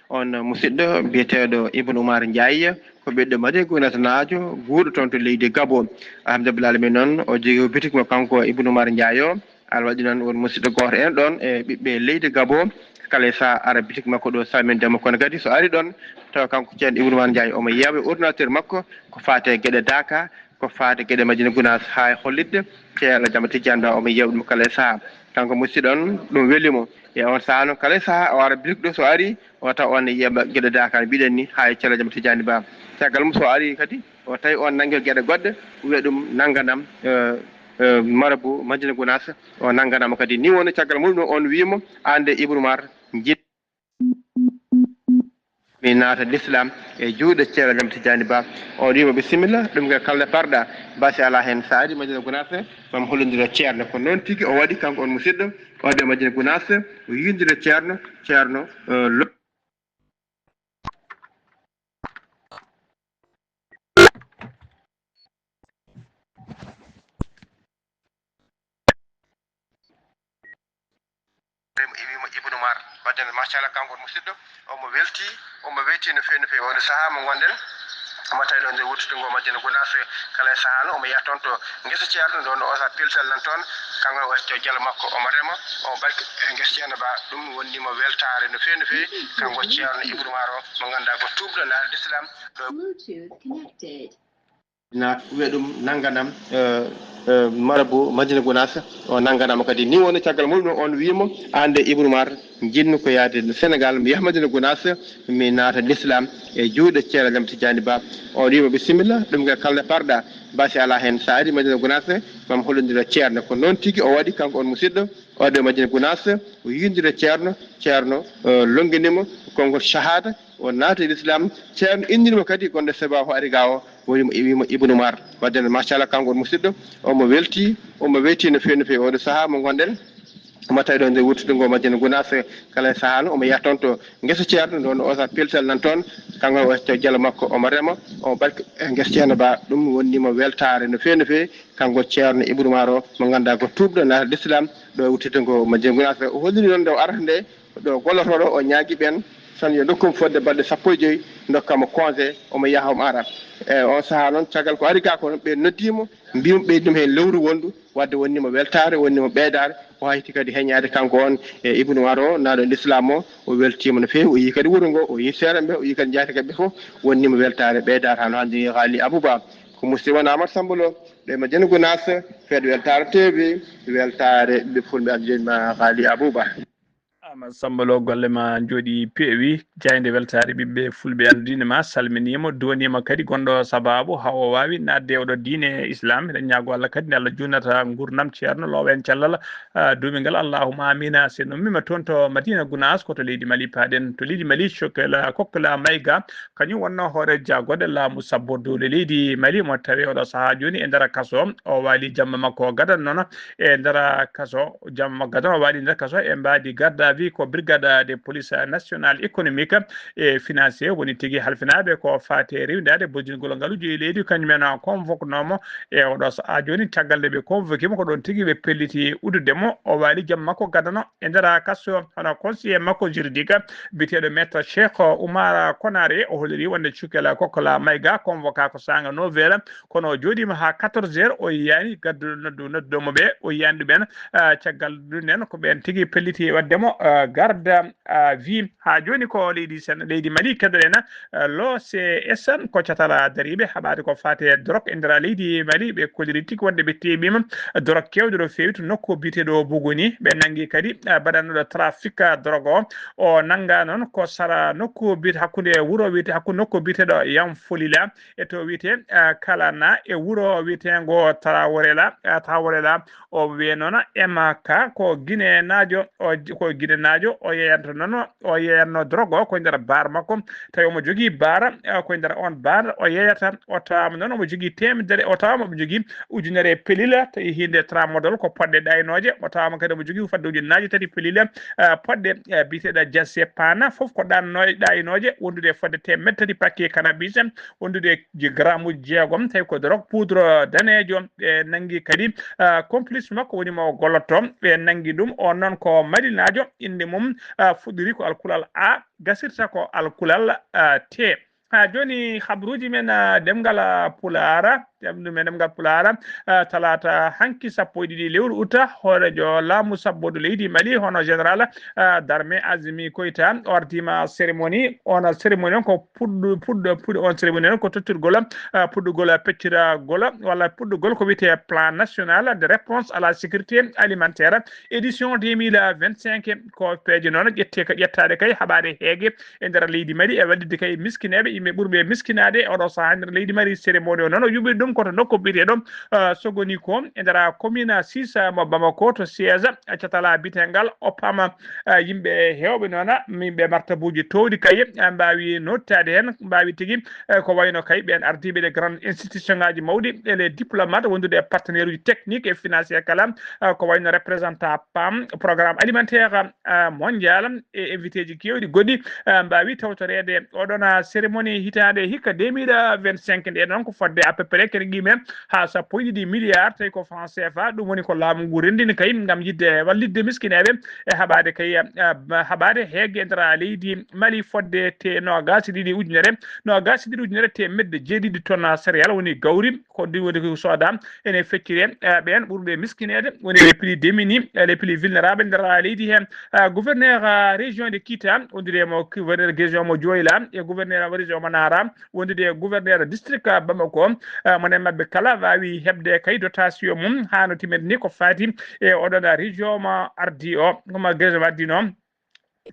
On musidɗo biyeteeɗo Ibn Oumar Ndiaye, ko ɓiɗɗo Madina Gunaas naajo, guurɗo toon to leydi Gabo. Alhamdulillah alamin noon, o jogii bitik mo kanko Ibn Oumar Ndiaye o. Aɗa waɗi noon won musidɗo gooto en ɗoon e ɓiɓɓe leydi Gabon, kala e sahaa ara bitik makko ɗo salminde mo. Kono kadi so ari ɗoon, tawa kanko ceerno Ibrahima Ndiaye omo yeewa e ordinateur makko ko faati e geɗe Daaka, ko faati e geɗe Madina Gunaas, haa e hollitde ceerno Jama Tijjani Ba omo yeewa ɗum kala e sahaa. Kanko musidɗo on, ɗum weli mo. E on sahaa noon, kala e sahaa o ara bitik ɗo, so ari o tawa on ne yeeɓa geɗe Daaka no mbiɗen ni, haa e ceerno Jama Tijjani Ba. Caggal mum so ari kadi, o tawi on nanngi geɗe goɗɗe, wiya ɗum nannganam, eh, eh, marabu Madina Gunaas, o nannganama kadi. Ni woni caggal mum ɗum on wiimo, "Aan de Ibnu Umar, jiɗ mi naata l'islam e juuɗe ceerno Jam Tijjani Ba." On wiimo, "Bisimilla, ɗum ko kalde parɗa, basi alaa heen." So ari Madina Gunaas, mam hollondira ceerno. Ko noon tigi o waɗi, kanko on musidɗo, o waɗi Madina Gunaas, o yiyondira ceerno, ceerno, eh, lo- Ibrahima Ibnu Umar. Wadde noon, machallah, kanko on musidɗo, omo welti, omo weyti no feewi, no feewi. Oɗo sahaa mo ngonɗen, omo tawi ɗo nde wurtude ngo Madina Gunaas, kala e sahaa no omo yaha toon to ngesa ceerno, ɗo no osa pellital nan toon, kanko o acca jalo makko, omo rema, omo ɓakki e ngesa ceerno ba. Ɗum wonni mo weltaare no feewi, no feewi, kanko ceerno Ibnu Umar o, mo ngannduɗaa ko tuubɗo naata l'islam, ɗo Bluetooth connected. Na wiya ɗum nannganam, eh, eh, marabu Madina Gunaas, o nannganama kadi. Ni woni caggal muɗum, on wiimo, "Aan de Ibnu Umar, jiɗmi ko yaade Sénégal, mi yaha Madina Gunaas, mi naata l'islam e juuɗe ceerno Jam Tijjani Ba." On wiimo, "Bisimilla, ɗum ko kalde parɗa, basi alaa heen." So ari Madina Gunaas, mam hollondira ceerno. Ko noon tigi o waɗi, kanko on musidɗo, o waɗi Madina Gunaas, o yiyondira ceerno, ceerno, eh, lonnginimo konngol shahada, o naati l'islam. Ceerno innimo kadi gonɗo Seba o ari ga o, woni mo, wiimo Ibnu Umar. Wadde noon, machallah, kanko on musidɗo, omo welti, omo weyti no feewi, no feewi. Oɗo sahaa mo ngonɗen, omo tawi ɗo nde wurtude ngo Madina Gunaas, kala e sahaa no omo yaha toon to ngesa ceerno, ɗo no osa pellital nan toon, kanko o acca jalo makko, omo rema, omo ɓakki e ngesa ceerno ba. Ɗum wonni mo weltaare no feewi, no feewi, kanko ceerno Ibnu Umar o, mo ngannduɗaa ko tuubɗo naata l'islam, ɗo e wurtude ngo Madina Gunaas. O holliri noon nde o arata nde, ɗo gollotooɗo o ñaagi ɓeen, tan yo ndokkum fodde balɗe sappo e joyi, ndokkamo congé, omo yaha, omo ara. E on sahaa noon, caggal ko ari ga ko, ɓe noddiimo, mbiyimo ɓeydi ɗum heen lewru wondu, wadde wonnimo weltaare, wonnimo ɓeydaare, o hayti kadi heñaade kanko on e Ibnu Umar o, naaɗo l'islam o, o weltiima no feewi, o yii kadi wuro ngo, o yii seerenɓe, o yii kadi njaatige ɓe fof, wonnimo weltaare ɓeydaare, hano hannde ni Ghali Abouba. Ko musidɗo mon Amadou Samba Lo, ɗo e Madina Gunaas, fedde weltaare T V, weltaare ɓe fulɓe, addude ma Ghali Abouba. Amadou Samba Lo, golle ma njooɗi peewi, jaaynde weltaare ɓiɓɓe fulɓe, anndodiinde ma, salminiima, duwaniima kadi gonɗo sabaabu haa o waawi naatde e oɗo diine Islam. Eɗen ñaago Allah kadi nde Allah junnata nguurndam ceerno, loowa en cellal, ah, duumingal. Allahumma amina. So en ummiima toon to Madina Gunaas, ko to leydi Mali paaɗen. To leydi Mali, Cokela, Kokla Mayga, kañum wonnoo hooreejo jaagoɗe laamu sabbo dowle leydi Mali, mo tawi oɗo sahaa jooni e nder kaso. O waali jamma makko gadano noon e nder kaso, jamma makko gadano o waali e nder kaso e mbaadi garde à vue ko brigade de police nationale économique et financière woni tigi halfinaaɓe ko faati e rewindaade bojjingol ngaluuji leydi, kañum en convoquenoomo e oɗo sahaa jooni. Caggal nde ɓe convoqué mo, ko ɗoon tigi ɓe pelliti uddude mo. O waali jamma makko gadano e nder kaso, hono conseiller makko juridique biyeteeɗo Maître Cheikh Oumar Konaré, o holliri wonde Cukela Kokola Mayga convoqué ko saanga neuf heures, kono o jooɗiima haa quatorze heures, o yiyaani gadduɗo noddu, nodduɗo mo ɓe, o yiyaani ɗumen. Ah, caggal ɗum nen, ko ɓeen tigi pelliti waɗde mo, ah, garde à vue. Haa jooni ko leydi Sen-, leydi Mali keɗoɗen, ah, l'O C S, ko catal dariiɓe haɓaade ko faati e dorog e nder leydi Mali, ɓe kolliri tigi wonde ɓe teeɓiima dorog keewɗo ɗo feewi to nokku biyeteeɗo Buguni. Ɓe nanngi kadi, ah, baɗanɗo trafic, ah, dorog o. O nannga noon ko sara nokku biyete-, hakkunde wuro wiyete-, hakkunde nokku biyeteeɗo Yamfolila e to wiyetee, ah, Kalana e wuro wiyeteengo Traorela, ah, Traorela. O wiyee noon M K ko Ginenaajo, o j-, ko Ginenaajo, o yeeyanto noon, o yeeyanno drogue o ko e nder bar makko. Tawi omo jogii bar, ah, ko e nder oon bar o yeeyata. O tawaama noon omo jogii teemedere, o tawaama omo jogii ujunere pelila, tawi hinde tramadol ko poɗɗe ɗaynooje. O tawaama kadi omo jogii fodde ujunnaaje tati pelila, ah, poɗɗe, ah, biyeteeɗe diazépam, fof ko ɗaanno-, ɗaynooje, wondude e fodde teemedde tati paquet cannabis, wondude e ji-, gramuuji jeegom, tawi ko drogue poudre daneejo. Ɓe nanngi kadi, ah, complice makko woni mo gollotto. Ɓe nanngi ɗum, on noon ko Malinaajo, innde mum, ah, fuɗɗori ko alkulal A, gasirta ko alkulal, ah, T. Haa jooni, habruuji men, ah, ɗemngal, ah, Pulaar, ɗemɗum e ɗemngal Pulaar, ah, talaata hanki sappo e ɗiɗi lewru uta, hooreejo laamu sabboodu leydi Mali, hono général, ah, d'armée Azimi Koita, o ardiima cérémonie. On cérémonie on ko puɗɗo, puɗɗo, puɗɗo, on cérémonie on ko tottirgol, ah, puɗɗugol pecciragol walla puɗɗugol ko wiyetee plan national de réponse à la sécurité alimentaire, édition deux mille vingt-cinq. Ko peeje noon ƴettee, ko ƴettaade kay haɓaade heege e nder leydi Mali e wallitde kay miskineeɓe, yimɓe ɓurɓe miskinaade e oɗo sahaa e nder leydi Mali. Cérémonie o noon o yuɓɓi ɗum ko to nokku biyeteeɗo, ah, Sogoni ko e nder commune six, ah, mo Bamako to siège, ah, catal biyetengal Opama. Ah, yimɓe heewɓe noon, yimɓe martabuuji toowɗi kay, ah, mbaawi noottaade heen, mbaawi tigi, eh, ko wayno kay ɓeen ardiiɓe ɗe grande institution ngaaji mawɗi e les diplomates wondude e partenaire uji technique et financier kala, ah, ko wayno représentant pam, programme alimentaire, ah, mondial e invité ji keewɗi goɗɗi, ah, mbaawi tawtoreede oɗon, ah, cérémonie hitaande hikka deux mille vingt-cinq nde. Noon ko fodde à peu près kene qiime haa sappo e ɗiɗi milliards, tawi ko franc C F A. Ɗum woni ko laamu ngu renndini kay ngam yiɗde wallitde miskineeɓe e haɓaade kay, ah, haɓaade heege e nder leydi Mali fodde te noogaas e ɗiɗi ujunere, noogaas e ɗiɗi ujunere teemedde jeeɗiɗi tonnes céréales woni gawri. Ko ɗum woni ko sooda ene feccire, eh, ɓeen ɓurɓe miskineede, woni les plus démunis, eh, les plus vulnérables nder leydi heen. Eh, gouverneur, eh, région de Kita, wondude mo gouverneur région mo Dioila, e gouverneur région mo Nara, wondude e gouverneur district, eh, Bamako, eh, mo nen maɓɓe kala waawi heɓde kay dotation mum, haa no timmi ni ko faati e oɗon région mo ardi o, mo région mo ardi noon.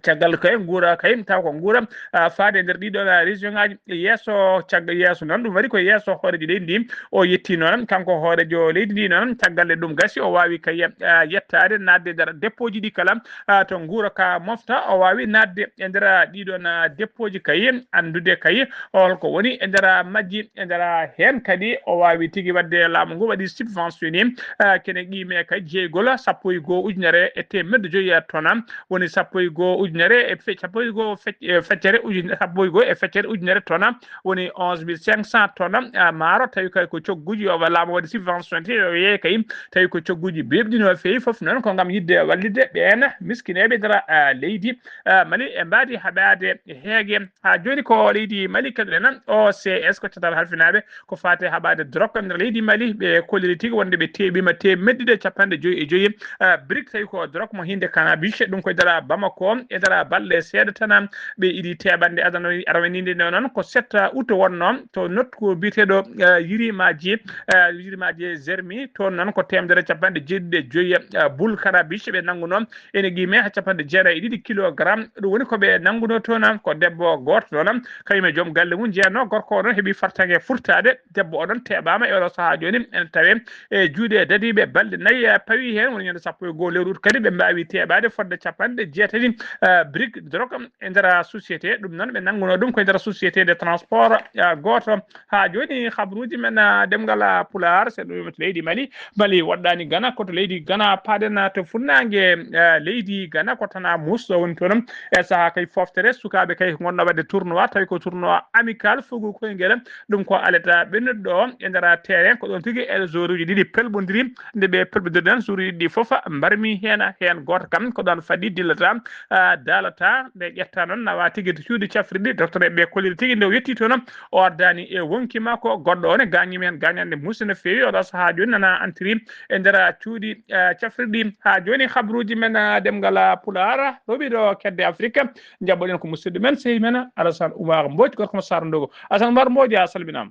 Caggal kay nguura kay, taw ko nguura, ah, faade e nder ɗiɗon, ah, région ngaji yeeso, cagga yeeso noon, ɗum waɗi ko yeeso hooreejo leydi ndi o yetti noon, kanko hooreejo leydi ndi noon, caggal nde ɗum gasi, o waawi kay, ah, yettaade, naatde e nder dépôt ji ɗi kala, ah, to nguura ka mofta, o waawi naatde e nder ɗiɗon, ah, dépôt ji kay, anndude kay holko woni e nder majji, e nder heen kadi o waawi tigi waɗde laamu ngu waɗi subventionné, ah, kene qiime kay jeygol sappo e goo ujunere e teemedde joyi tonnes, woni sappo e goo ujunere e fe-, sappo e goo fec-, e feccere ujun-, sappo e goo e feccere ujunere tonnes, woni onze mille cinq cents tonnes, ah, maaro, tawi kay ko cogguji o wa-, laamu waɗi subventionné, o yeeyi kay, tawi ko cogguji beeɓɗi no feewi. Fof noon ko ngam yiɗde wallitde ɓeen miskineeɓe nder, ah, leydi, ah, Mali e mbaadi haɓaade heege. Haa jooni ko leydi Mali kadi nan O C S ko catal halfinaaɓe ko faati haɓaade drogue nder leydi Mali, ɓe kolliri tigi wonde ɓe teeɓiima teemedde ɗiɗi e capanɗe joyi e joyi, ah, brique, tawi ko drogue mo hinde cannabis, ɗum ko e nder Bamako, e nder balɗe seeɗa tan ɓe iɗi teeɓande adano, arawaniinde nde noon ko sept août wonnoo to nokku biyeteeɗo, ah, Yirimaji, ah, Yirimaji Zermi, toon noon ko teemedere capanɗe jeeɗiɗi e joyi, ah, boule cannabis ɓe nanngunoo, ene qiime haa capanɗe jeeɗiɗi e ɗiɗi kilogramme. Ɗum woni ko ɓe nanngunoo toon, ko debbo gooto noon, kañum e joom galle mum jeyanoo. Gorko o noon heɓi fartaŋŋe furtaade. Debbo o noon teeɓaama e oɗo sahaa jooni, ene tawee e juuɗe dadiiɓe balɗe nayi, eh, pawi heen, woni ñande sappo e goo lewru ut kadi ɓe mbaawi teeɓaade fodde capanɗe jeetati, eh, brique drogue e nder société. Ɗum noon ɓe nanngunoo ɗum ko e nder société de transport, eh, gooto. Haa jooni, habruuji men, ah, ɗemngal, ah, Pulaar, so ɗum to leydi Mali, Mali woɗɗaani Gana, ko to leydi Gana paaɗen, ah, to funnaange, ah, leydi Gana, ko Tana Moussa woni toon. E sahaa kay fooftere, sukaaɓe kay ngonnoo waɗde tournoi, tawi ko tournoi amical, fugu koyngel, ɗum ko alata ɓennuɗo e nder terrain, ko ɗoon tigi e joueuruuji ɗiɗi pelɓondiri, nde ɓe pelɓondiri noon, joueuruuji ɗiɗi fof mbarmi heen, heen gooto kam ko ɗoon faɗɗi dillata, ah, daalata, nde ƴetta noon nawa tigi to cuuɗi cafrirɗi, docteur ɓe kolliri tigi nde o yetti toon, o ardaani e wonki makko. Goɗɗo o ne gaañiima heen gaañannde muusi no feewi. Oɗo sahaa jooni nana antiri e nder cuuɗi, eh, cafrirɗi. Haa jooni, habruuji men, eh, ɗemngal, eh, Pulaar, roɓiiɗo kedde Afrik, njaɓɓoɗen ko musidɗo men, sehil men, Alassane Oumar Mbodj, gorko mo Saara Ndogo. Alassane Oumar Mbodj, a salminaama.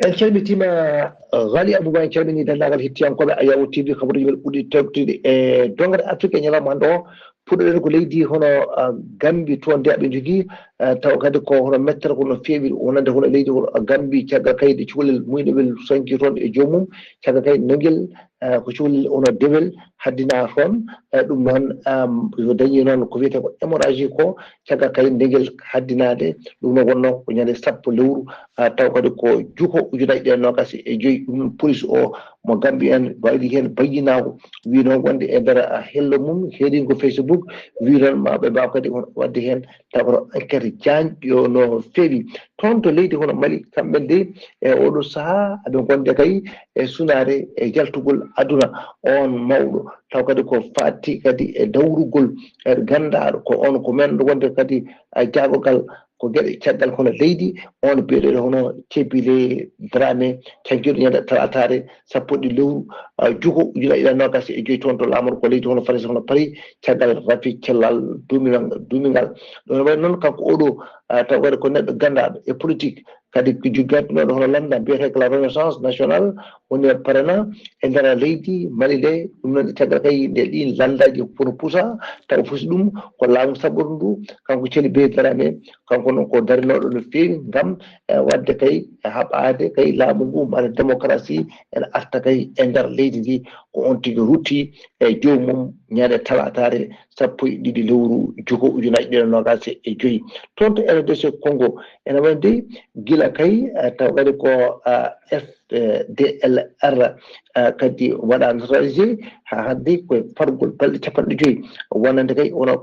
En calmitiima, Ghali Abouba, en calminii denndaangal hettiyankooɓe Ayawu T V, kabaruuji men ɓurɗi tewtude e dongre Afrik e ñalawma hannde o. Puɗɗoɗen ko leydi hono, ah, Gambi, toon de aɓe njogii, ah, tawa kadi ko hono mettere ko no feewi wonande hono leydi hono Gambi, caggal kay nde cukalel muynowel sonki toon e joomum, caggal kay nongel, ah, ko cukalel hono dewel haddina toon, ah, ɗum noon, ah, yo dañi noon ko wiyetee ko hémorragie ko, caggal kay ndegel haddinaade, ɗum noon wonnoo ko ñande sappo lewru, ah, tawa kadi ko juko ujunaaji ɗe noogaas e joyi, ɗum noon police o mo Gambie en waɗi heen bayyinaago, wii noon wonde e nder, ah, hello mum heedingo Facebook, wii noon ma ɓe mbaaw kadi on waɗde heen tawa kono enquête jaajɗo no feewi. Toon to leydi hono Mali, kamɓe de e oɗo sahaa aɓe ngonde kay e sunaare e jaltugol aduna on mawɗo, taw kadi ko faati kadi e dawrugol e ganndaɗo ko on ko men wonde kadi, ah, jaagogal ko geɗe caggal hono leydi, on biyeteeɗo hono Cebile Dramé, caggiiɗo ñande talaataare sappo e ɗiɗi lewru, ah, juko ujunaaji ɗiɗi e noogaas e joy, toon to laamorgo leydi hono Faransi, hono Paris, caggal rafi cellal duumingal, duumingal. Ɗum waɗi noon, kanko oɗo, ah, taw kadi ko neɗɗo ganndaaɗo e politique, kadi ko joggatinooɗo hono lannda mbiyeteeɗo la Renaissance Nationale, woni parana e nder leydi Mali nde. Ɗum noon, e caggal kay nde ɗiin lanndaaji kono pusa, taw fusi ɗum ko laamu saɓoto ndu, kanko Celi Bey Dramé, kanko noon ko darinooɗo no feewi ngam, e, waɗde kay, e, haɓaade kay laamu ngu, mbaɗa démocratie ene arta kay e nder leydi ndi. Ko on tigi rutti e joomum ñande talaataare sappo e ɗiɗi lewru juko ujunaaji ɗiɗi e noogaas e joy. Toon to R D C Congo, ene wayi dey gila kay, eh, taw kadi ko, ah, F D L R, ah, kadi waɗa neutralisé haa hannde koye pargol balɗe capanɗe joy. Wonande kay, wona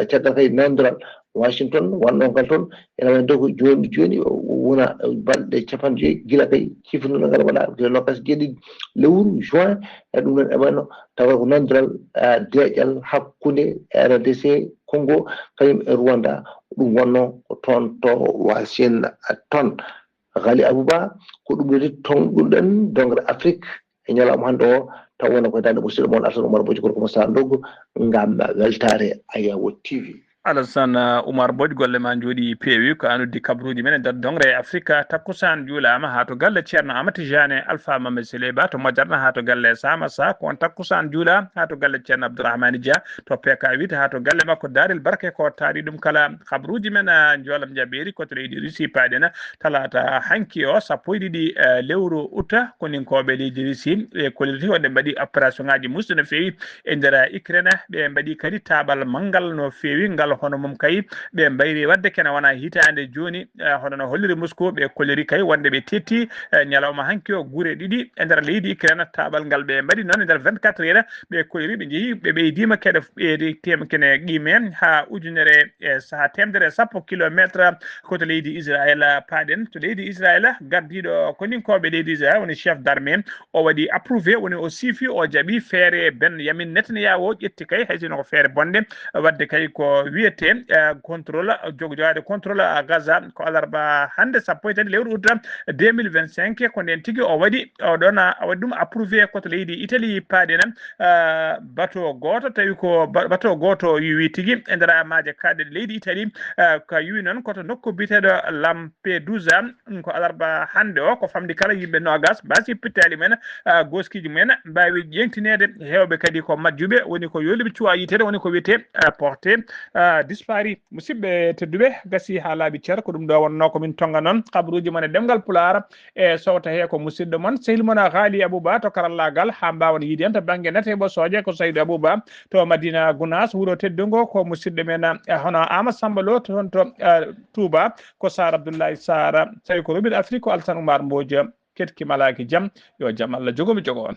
caggal kay nanondiral Washington wonno ngal toon, ene wayi dey ko jooni jooni, wona balɗe capanɗe joy gila kay cifrungal ngal waɗa, gila noogaas e jeeɗiɗi lewru juin, e ɗum noon e wayno tawa ko nanondiral, ah, deeƴal hakkunde R D C Congo kañum e Rwanda, ɗum wonno ko toon to Washington. Ghali Abouba, ko ɗum woni toon ɗum ɗen dongre Afrique e ñalawma hannde o, taw wona ko daande musidɗo mon Alassane Oumar Bojji, gorko mo Saara Ndoggo, ngam weltaare Ayawo T V. Alassane, uh, Oumar Bojji, golle ma njooɗi peewi, ko an uddi kabruuji men e nder dongre Afrique. Takkusaan juulaama haa to galle Ceerno Amati Jane, Alpha Mamadou Sele Ba to Majarna, haa to galle Sama Sa, ko on takkusaan juula haa to galle Ceerno Abdourahmane Dia to P K huit, haa to galle makko Daarel Barke, ko taari ɗum kala. Kabruuji men, uh, njoolam jabeeri ko to leydi Russie paaɗen, talaata hanki o, sappo e ɗiɗi, eh, lewru uta, koninkooɓe leydi Russie ɓe kolliti wonde mbaɗi opération ŋaaji muusɗi no feewi e nder Ukraine. Ɓe mbaɗi kadi taabal manngal no feewi ngal, hono mum kay ɓe mbayri waɗde kene wona hitaande jooni, eh, hono no holliri Moscou. Ɓe kolliri kay wonde ɓe tetti, eh, ñalawma hanki o gure ɗiɗi e nder leydi Ukraine. Taabal ngal ɓe mbaɗi noon e nder vingt-quatre heures, ɓe kolliri ɓe njehi ɓe ɓeydiima kede, ɓeydi tem-, kene qime haa ujunere e saha teemedere e sappo kilometre ko to leydi Israel paaɗen. To leydi Israel, gardiiɗo koninkooɓe leydi Israel woni chef d'armée, o waɗi approuvé, woni o siifi, o jaɓi feere Benyamin Netanyahu o ƴetti kay, hay sinno ko feere bonde, waɗde kay ko wiyetee, eh, contrôle, jog-, jogaade contrôle, eh, Gaza, ko alarba hannde sappo e tati lewru uta deux mille vingt-cinq, ko ndeen tigi o waɗi, o ɗoon, o waɗi ɗum approuvé ko to leydi Italie paaɗen. Ah, bateau gooto, tawi ko ba-, bateau gooto yuwi tigi e nder maaje kaaɗɗe leydi Italie, ah, ka yuwi noon ko to nokku biyeteeɗo Lampedusa, mm, ko alarba hannde o, ko famɗi kala yimɓe noogaas mbaasi pittaali mumen, ah, gooskiiji mumen mbaawi ƴeeŋtineede, heewɓe kadi ko majjuɓe, woni ko yooliiɓe cuwaa yiiteede, woni ko wiyetee, ah, porté, ah, disparu. Musidɓe tedduɓe, gasi haa laaɓi cer, ko ɗum ɗo wonnoo ko min tonnga noon, kabaruuji mon e ɗemngal Pulaar, e sowta he ko musidɗo mon, sehil mon Ghali Abouba to karallaagal, haa mbaawen yiide en to bannge nate ɓosooje ko Saydou Abouba to Madina Gounass, wuro teddungo ko musidɗo men, eh, hono Ama Samba Lo toon to, eh, Touba, ko Sar Abdoulaye Sar, tawi ko Robin Afrique ko Alassane Oumar Mbodj, ketki malaaki jam, yo jam Allah jogo mi jogo on.